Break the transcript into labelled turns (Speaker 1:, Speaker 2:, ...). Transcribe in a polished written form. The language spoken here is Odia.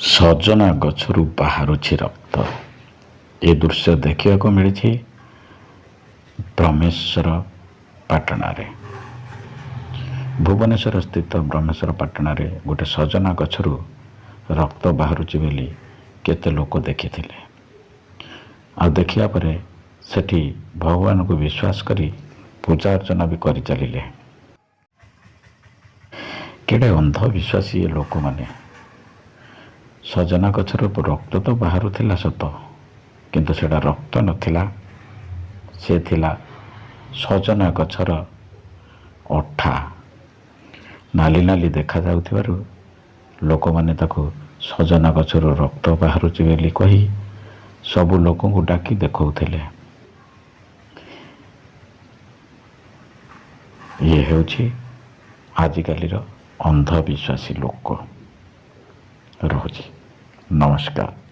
Speaker 1: ସଜନା ଗଛରୁ ବାହାରୁଛି ରକ୍ତ। ଏ ଦୃଶ୍ୟ ଦେଖିବାକୁ ମିଳିଛି ବ୍ରହ୍ମେଶ୍ୱର ପାଟଣାରେ। ଭୁବନେଶ୍ୱର ସ୍ଥିତ ବ୍ରହ୍ମେଶ୍ୱର ପାଟଣାରେ ଗୋଟେ ସଜନା ଗଛରୁ ରକ୍ତ ବାହାରୁଛି ବୋଲି କେତେ ଲୋକ ଦେଖିଥିଲେ। ଆଉ ଦେଖିବା ପରେ ସେଠି ଭଗବାନଙ୍କୁ ବିଶ୍ୱାସ କରି ପୂଜା ଅର୍ଚ୍ଚନା ବି କରିଚାଲିଲେ। କେଡ଼େ ଅନ୍ଧବିଶ୍ୱାସୀ ଏ ଲୋକମାନେ! ସଜନା ଗଛରୁ ରକ୍ତ ତ ବାହାରୁଥିଲା ସତ, କିନ୍ତୁ ସେଇଟା ରକ୍ତ ନଥିଲା, ସେ ଥିଲା ସଜନା ଗଛର ଅଠା। ନାଲି ନାଲି ଦେଖାଯାଉଥିବାରୁ ଲୋକମାନେ ତାକୁ ସଜନା ଗଛରୁ ରକ୍ତ ବାହାରୁଛି ବୋଲି କହି ସବୁ ଲୋକଙ୍କୁ ଡାକି ଦେଖାଉଥିଲେ। ଇଏ ହେଉଛି ଆଜିକାଲିର ଅନ୍ଧବିଶ୍ୱାସୀ ଲୋକ। ରହୁଛି, ନମସ୍କାର।